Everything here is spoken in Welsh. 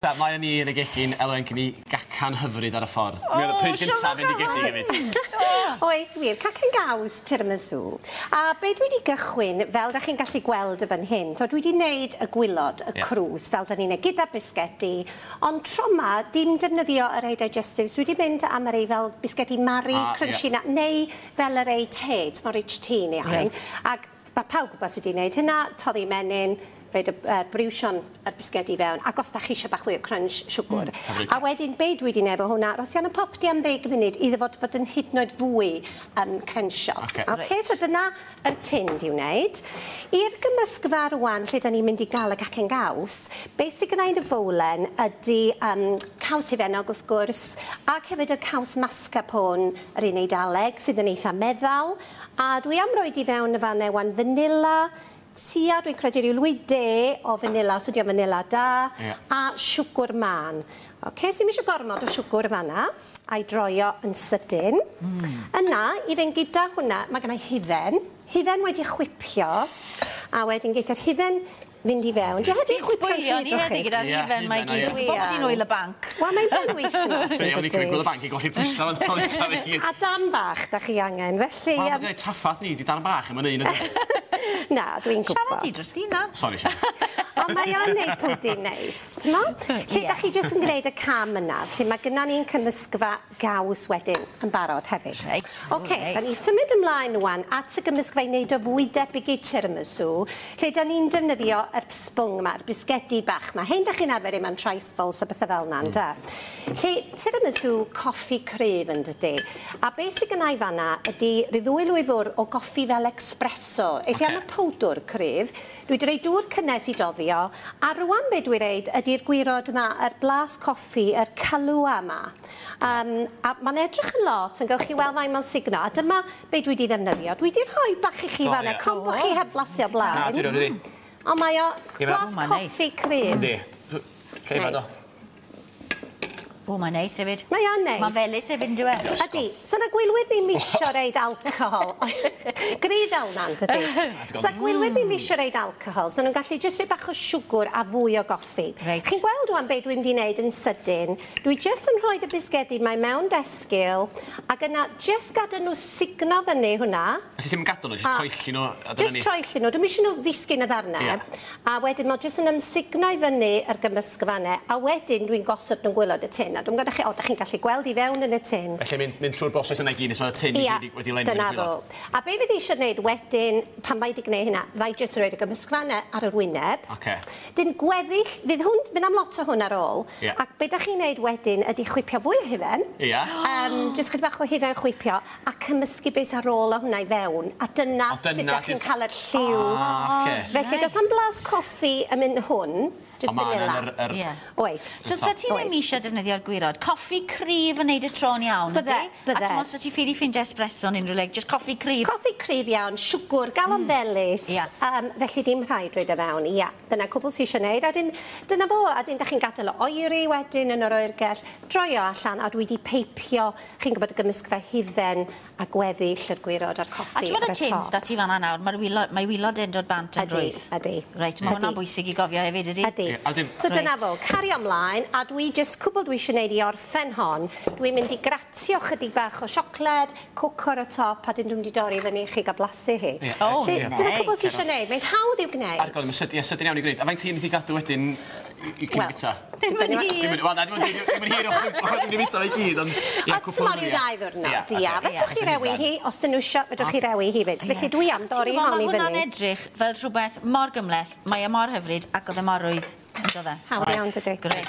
Mlaen â ni yn y gegin, Elwen, gen i gacan hyfryd ar y ffordd. Mi oedd y pryd gyntaf fynd i gegin hefyd. Oes wir, cacen gaws tiramisu. A be dwi wedi gychwyn, fel da chi'n gallu gweld y fan hyn, so dwi wedi wneud y gwilod, y crws, fel da ni'n neud gyda bisgedi, ond tro ma, dim defnyddio y rei digestives, dwi wedi mynd am y rei fel bisgedi Marie, crunchy na, neu fel y rei te, porridge tea neu iawn. Ac mae pawb gwybod sut i wneud hynna, toddi menyn, roid y briwsion a'r bisgedi fewn, ac os da chi eisiau bach fwy o crunch, siwgr. A wedyn, be dwi wedi neud efo hwnna, ros i yn y popty am 10 munud iddo fod yn hyd yn oed fwy crunchio. Okay, so dyna yr tin di wneud. I'r gymysgfa rwan, lle da ni'n mynd i gael y gacen gaws, beth sydd gynna i yn y fowlen ydy caws hufennog wrth gwrs, ac hefyd y caws mascarpone yr un Eidaleg sydd yn eitha meddal. A dwi am roid i fewn y fan ewan vanilla, tua, dwi'n credu rhyw lwy de o vanilla, os ydy o'n vanilla da, a siwgr mân. Oce, so ddim eisiau gormod o siwgr fanna, a'i droio yn sydyn. Yna, i fynd gyda hwnna, mae gennau hufen. Hufen wedi chwipio, a wedyn geith yr hufen fynd i fewn. Di heb ei chwipio'n Sbwylio ni heddi gyda'r hufen mae gyd. Gwybod bod hi'n wyl y banc. Wel, mae'n benwythnos yn dydy. O'n i'n cymryd gwyl y banc i golli pwysau fan hon i gyd. A dan bach, da chi angen, felly... Wel, mae'n traffath ni, di dan bach yma'n un. Na, dwi'n gwybod. Siarad i dros di na. Sorry, Siarad. Ond mae o'n neud pwdin neis, t'mo? Lle da chi jyst yn gwneud y cam yna, lle mae gynna ni'n cymysgfa gaws wedyn yn barod hefyd. Reit. Oce, da ni symud ymlaen rwan at y gymysgfa i wneud o fwy debyg i tiramisu, lle da ni'n defnyddio yr sbwng yma, yr bisgedi bach yma. Hein da chi'n arfer ei mewn trifles a bethau fel yna, ynde? Lle tiramisu coffi cryf yn dydy. A beth sydd gynna i fanna ydy rhyw ddwy lwy fwrdd o goffi fel espresso. Es i am y powdwr cryf. Dwi wedi rhoi dŵr cynnes i doddio, a rwan be dwi'n reid ydy'r gwirod yma, yr blas coffi, yr Kahlua yma. A mae'n edrych yn lot, yn gewch chi weld faint mae'n sugno, a dyma be dwi wedi ddefnyddio. Dwi wedi rhoi bach i chi fanna, con bod chi heb flasio blaen. Na, dwi'n rhoi wedi. Ond mae o blas coffi cryf. Yndi. Lle i fod o? O, mae'n neis hefyd. Mae o'n neis. Mae'n felys hefyd, yn dyw e? Ydy. So na gwylwyr ddim isio reid alcohol. Gryf fel na, dydy. So gwylwyr ddim isio reid alcohol, so nhw'n gallu jyst rhoi bach o siwgr a fwy o goffi. Chi'n gweld rwan be dwi'n mynd i wneud yn sydyn. Dwi jyst yn rhoi y bisgedi mae mewn desgil, ac yna jyst gadael nhw sugno fyny hwnna. Felly ti'n gadael nhw, jyst troelli nhw? Jyst troelli nhw. Dwi'm eisiau nhw ddisgyn y ddarnau. A wedyn mae jyst yn ymsugno i fyny yr gymysgfa yna, a wedyn dwi'n gosod nhw'n gwylod y tin. A dwi'n gwybod chi, o, da chi'n gallu gweld i fewn yn y tin. Felly mynd trwy'r broses yna i gyd, nes mae'r tin i gyd wedi lenwi yn y gwylod. A be fydd eisiau gwneud wedyn, pan fai di gwneud hynna, fai jyst roed y gymysgfa yna ar yr wyneb. Dyn gweddill, fydd hwn, fydd am lot o hwn ar ôl. Ac be da chi'n gwneud wedyn ydy chwipio fwy o hufen. Jyst chydig bach o hufen chwipio, a cymysgu beth ar ôl o hwnna i fewn. A dyna sut da chi'n cael yr lliw. Felly, does am blas coffi yn mynd hwn. Just vanilla. Oes. So, sa ti ddim eisiau defnyddio'r gwirod? Coffi cryf yn neud y tro'n iawn, ydy? Bydde, A ti'n meddwl, sa ti ffili ffeindio espresso yn unrhyw le? Just coffi cryf? Coffi cryf iawn, siwgr, galon felys. Felly dim rhaid roed o fewn. Ia, dyna cwbl sy eisiau neud. A dyn, dyna fo, a dyn, da chi'n gadael o oeri wedyn yn yr oergell, droio allan, a dwi wedi peipio, chi'n gwybod, y gymysgfa hufen a gweddill yr gwirod a'r coffi. A ti'n meddwl y tins da ti fan'na nawr, mae wylod yn dod bant yn rwydd. Ydy, ydy. Reit, mae hwnna'n bwysig i gofio hefyd, ydy? Ydy. So dyna fo, cario ymlaen, a dwi jyst cwbl dwi eisiau gwneud i orffen hon, dwi'n mynd i gratio chydig bach o siocled, coco ar y top, a dyn dwi'n mynd i dorri fyny i chi gael blasu hi. Dyna cwbl sydd eisiau gwneud, mae'n hawdd i'w gwneud. Argoel, mae'n sydyn iawn i gwneud. A faint ti'n i gadw wedyn i cyn bita? Ddim yn hir. Wel, na, ddim yn hir, achos dwi'n mynd i bita i gyd, ond... A ti'n mor i'w ddau ddwrnod, ia. Fedrwch chi rewi hi, os dyn nhw eisiau, fedrwch chi rewi hi fyd. Felly dwi am dorri hon i fyny. Mae hwnna'n edrych fel rhywbeth mor gymhleth, mae e mor hyfryd ac oedd e mor rwydd. Hawdd iawn, dydy. Grêt.